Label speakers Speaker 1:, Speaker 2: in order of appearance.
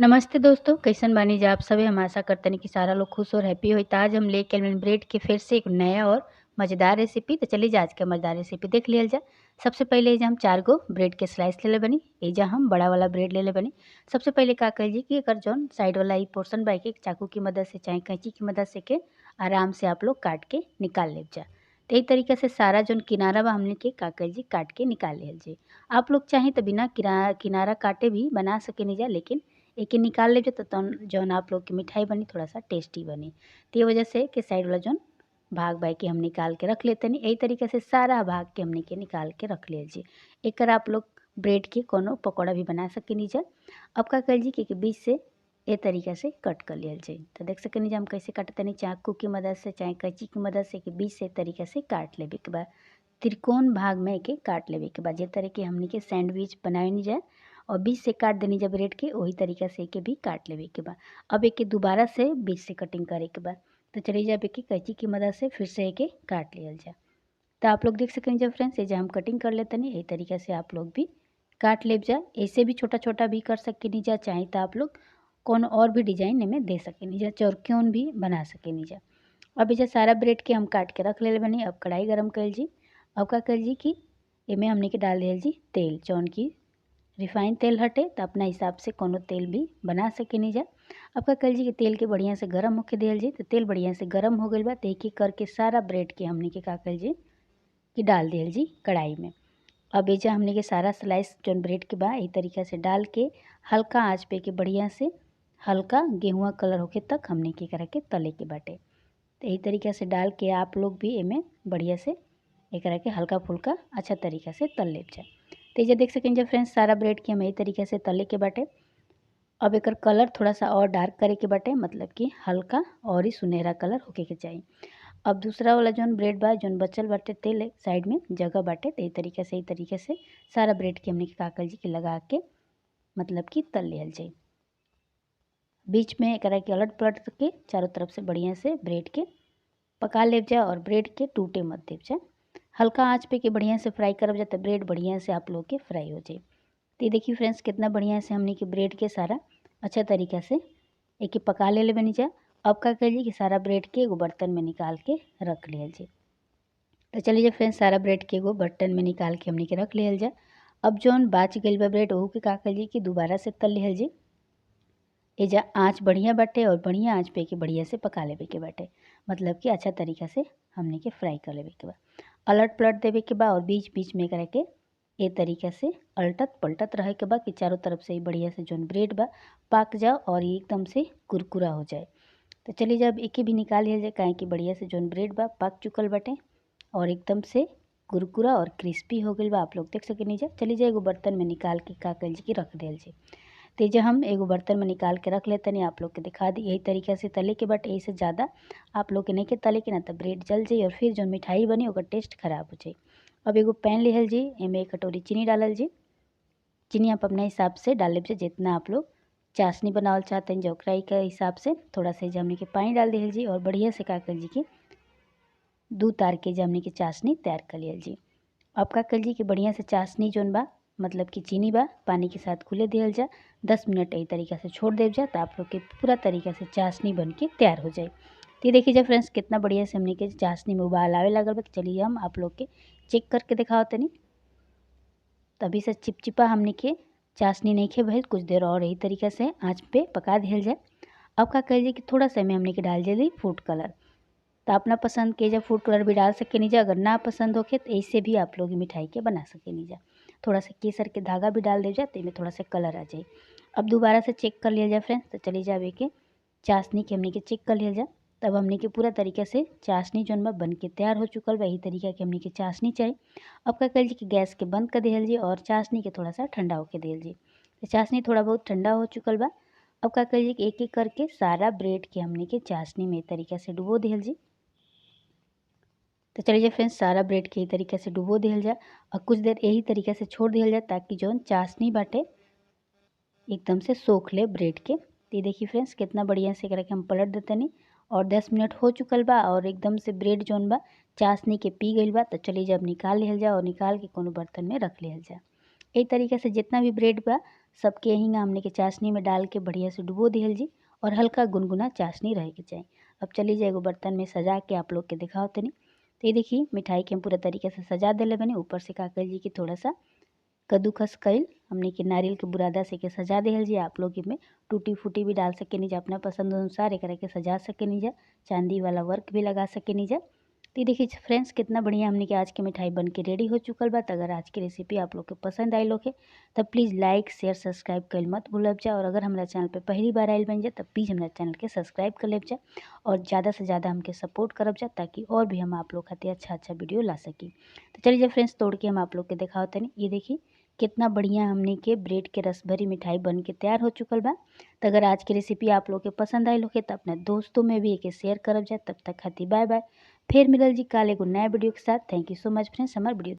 Speaker 1: नमस्ते दोस्तों, कैसन बानी जा आप सभी। हम आशा करते हैं कि सारा लोग खुश और हैप्पी होई। आज हम लेके आइल ब्रेड के फिर से एक नया और मज़ेदार रेसिपी। तो चलिए आज के मज़ेदार रेसिपी देख लिया जाए। सबसे पहले एजा हम 4 गो ब्रेड के स्लाइस ले ले बनी। एजा हम बड़ा वाला ब्रेड ले ले बनी। सबसे पहले का कह जी कि एकर जौन साइड वाला ई पोर्शन बा के चाकू की मदद से चाहे कैंची की मदद से के आराम से आप लोग काट के निकाल ले जा। तो यही तरीके से सारा जौन किनारा बा हमने के का कह जी काट के निकाल लिहल जी। आप लोग चाहें तो बिना किनारा काटे भी बना सकेनी जा, लेकिन एक निकाल ले तो जौन आप लोग की मिठाई बनी थोड़ा सा टेस्टी बनी। तो ये वजह से कि साइड वाला जौन भाग बाई के हम निकाल के रख लेते नहीं। यही तरीके से सारा भाग के हमने के निकाल के रख लिया जी। एक आप लोग ब्रेड के कोनो पकौड़ा भी बना सकेनी जा। अब का कह जी कि बीच से ए तरीका से कट कर लिया जाए। तो देख सकेनी जा हम कैसे काटते नहीं, चाकू की मदद से चाहे कैंची की मदद से कि बीच से तरीका से काट लेवे के बाद त्रिकोण भाग में के काट लेवे के बाद जे तरह के हमने के सैंडविच बनानी जाए और बीच से काट देनी जब ब्रेड के वही तरीका से के भी काट लेवे के बाद अब एक दोबारा से बीच से कटिंग करे के बाद तो चलिए जब एक कैंची की मदद से फिर से एक काट लिया जाए। तो आप लोग देख सकें जब फ्रेंड्स ये जब हम कटिंग कर लेते नहीं यही तरीका से आप लोग भी काट ले जाए। ऐसे भी छोटा छोटा भी कर सके नहीं जा, चाहे तो आप लोग कौन और भी डिजाइन में दे सके नहीं जा, चौरक्योन भी बना सके नहीं जा। अब इसे सारा ब्रेड के हम काट के रख ले बनी। अब कढ़ाई गर्म कर जी। अब का कर जी कि एमें हमने के डाल दिया जी तेल, जौन की रिफाइन तेल हटे तो अपना हिसाब से कोनो तेल भी बना सके नहीं जा। अब का कर जी कि तेल के बढ़िया से गर्म होके दियल जी। तो तेल बढ़िया से गर्म हो गई बा। तो एक एक करके सारा ब्रेड के हमने के का कर जी कि डाल दियल जी कढ़ाई में। अब एजा हमने के सारा स्लाइस जौन ब्रेड के बा यही तरीका से डाल के हल्का आँच पे के बढ़िया से हल्का गेहुआ कलर होके तक हमने के करा के तले के बाटे। तो यही तरीका से डाल के आप लोग भी एमें बढ़िया से एकरा के हल्का फुल्का अच्छा तरीका से तल ले जाए। तो ये देख सकें जब फ्रेंड्स सारा ब्रेड के हम यही तरीके से तले के बाटे। अब एकर कलर थोड़ा सा और डार्क करे के बाटे, मतलब कि हल्का और ही सुनहरा कलर होके के चाहिए। अब दूसरा वाला जौन ब्रेड बा जौन बचल बाटे तेल साइड में जगह बाटे, तो यही तरीके से सारा ब्रेड के हमने काकल जी के लगा के मतलब कि तल लियल जाए। बीच में एकरा के अलट पलट के चारों तरफ से बढ़िया से ब्रेड के पका ले जाए और ब्रेड के टूटे मत दे जाए। हल्का आंच पे के बढ़िया से फ्राई करब जाए तो ब्रेड बढ़िया से आप लोग के फ्राई हो जाए। तो ये देखिए फ्रेंड्स कितना बढ़िया से हमने के ब्रेड के सारा अच्छा तरीका से एक पका ले ले बनी जाए। अब का करिए कि सारा ब्रेड के एगो बर्तन में निकाल के रख लिया जाए। तो चलिए फ्रेंड्स सारा ब्रेड के एगो बर्तन में निकाल के हमने के रख लिया जाए। अब जौन बाच गइल बा ब्रेड ओहू के का करिए कि दोबारा से तल लिहल जाए। एजा आँच बढ़िया बाटे और बढ़िया आँच पे के बढ़िया से पका लेवे के बाटे, मतलब कि अच्छा तरीका से हमने के फ्राई कर लेवे के बा। अलट पलट देवे के बा और बीच बीच में एकरा के ए तरीका से अलटत पलटत रहे के बा कि चारों तरफ से ही बढ़िया से जौन ब्रेड बा पाक जाओ और ये एकदम से कुरकुरा हो जाए। तो चलिए जब एके भी निकाल लिया जाए, काहे कि बढ़िया से जौन ब्रेड बा पाक चुकल बाटे और एकदम से कुरकुरा और क्रिस्पी हो गइल बा, आप लोग देख सके नहीं जा। चलिए जाए एगो बर्तन में निकाल के का कल जी की रख दिल जी। तो जब हम एगो बर्तन में निकाल के रख लेते नहीं आप लोग के दिखा दी यही तरीका से तले के, बट यही से ज़्यादा आप लोग के नहीं के तले के ना तो ब्रेड जल जाए और फिर जो मिठाई बनी ओकर टेस्ट खराब हो जाए। अब एगो पैन लिहल जी, एमें एक कटोरी चीनी डालल जी। चीनी आप अपने हिसाब से डाल ले जितना आप लोग चाशनी बनावल चाहते हैं जोकराई के हिसाब से। थोड़ा सा हमने के पानी डाल दिहल जी और बढ़िया से का कर जी कि 2 तार के हमने के चाशनी तैयार कर लिहल जी। अब का कर जी कि बढ़िया से चाशनी जोन बा मतलब कि चीनी बा पानी के साथ खुले दिहल जा। 10 मिनट यही तरीका से छोड़ दे जा तो आप लोग के पूरा तरीका से चाशनी बन के तैयार हो जाए। तो ये देखिए जब फ्रेंड्स कितना बढ़िया से हमने के चाशनी में उबाल आवे लागल बा। चलिए हम आप लोग के चेक करके दिखाओ तनी। तभी से चिपचिपा हमने के चाशनी नहीं खे भइल, कुछ देर और यही तरीका से आँच पे पका दिहल जाए। अब का कह कि थोड़ा सा में हमने के डाल दिया फूड कलर। तो अपना पसंद के जब फूड कलर भी डाल सके नहीं जा, अगर ना पसंद होके तो ऐसे भी आप लोग मिठाई के बना सके नहीं जा। थोड़ा सा केसर के धागा भी डाल दे जाए तो इसमें थोड़ा सा कलर आ जाए। अब दोबारा से चेक कर लिया जाए फ्रेंड्स। तो चलिए जाए के चाशनी के हमने के चेक कर लिया जाए। तब हमने के पूरा तरीके से चाशनी जौन बा बन के तैयार हो चुकल बा। यही तरीका के हमने के चाशनी चाहिए। अब का कर जी कि गैस के बंद कर दिहल जी और चाशनी के थोड़ा सा ठंडा होके दिहल जी। तो चाशनी थोड़ा बहुत ठंडा हो चुकल बा। अब का कर जी कि एक एक करके सारा ब्रेड के हमने के चाशनी में तरीका से डुबो दिहल जी। तो चलिए फ्रेंड्स सारा ब्रेड के यही तरीके से डुबो दिहल जाए और कुछ देर यही तरीके से छोड़ दिहल जाए ताकि जौन चाशनी बाटे एकदम से सोख ले ब्रेड के। तो ये देखिए फ्रेंड्स कितना बढ़िया से एकरा के हम पलट देते नहीं और 10 मिनट हो चुकल बा और एकदम से ब्रेड जौन बा चाशनी के पी गइल बा। तो चलिए जब निकाल लिहल जाए और निकाल के कोनो बर्तन में रख लिहल जाए। यही तरीके से जितना भी ब्रेड बा सबके यहीं हमने के चाशनी में डाल के बढ़िया से डुबो दिहल जी और हल्का गुनगुना चाशनी रहे के चाहिए। अब चली जाए एगो बर्तन में सजा के आप लोग के दिखाओ तनी। तो ये देखिए मिठाई के हम पूरा तरीके से सजा दिले बनी। ऊपर से का कल जी कि थोड़ा सा कद्दूकस कइल हमने के नारियल के बुरादा से के सजा दिहल जी। आप लोग इमें टूटी फूटी भी डाल सकेनी जा, अपना पसंद अनुसार एकरा के सजा सकेनी जा, चांदी वाला वर्क भी लगा सकेनी जा। तो ये देखिए फ्रेंड्स कितना बढ़िया हमने के आज के मिठाई बन के रेडी हो चुकल बा। तो अगर आज की रेसिपी आप लोग के पसंद आयल होखे तब प्लीज़ लाइक शेयर सब्सक्राइब कइल मत भूलब जा। और अगर हमारा चैनल पे पहली बार आयल बन जा तब प्लीज़ हमारा चैनल के सब्सक्राइब कर लेब जा और ज़्यादा से ज़्यादा हमके सपोर्ट करब जा ताकि और भी हम आप लोग खातिर अच्छा अच्छा वीडियो ला सकी। तो चलिए फ्रेंड्स तोड़ के हम आप लोग के दिखाओ तनी। ये देखिए कितना बढ़िया हमने के ब्रेड के रस भरी मिठाई बन के तैयार हो चुकल बा। तो अगर आज की रेसिपी आप लोग के पसंद आयल होखे तो अपना दोस्तों में भी एके शेयर करब जा। तब तक खातिर बाय बाय, फिर मिलल जी काल एगो नया वीडियो के साथ। Thank you so much friends हमार वीडियो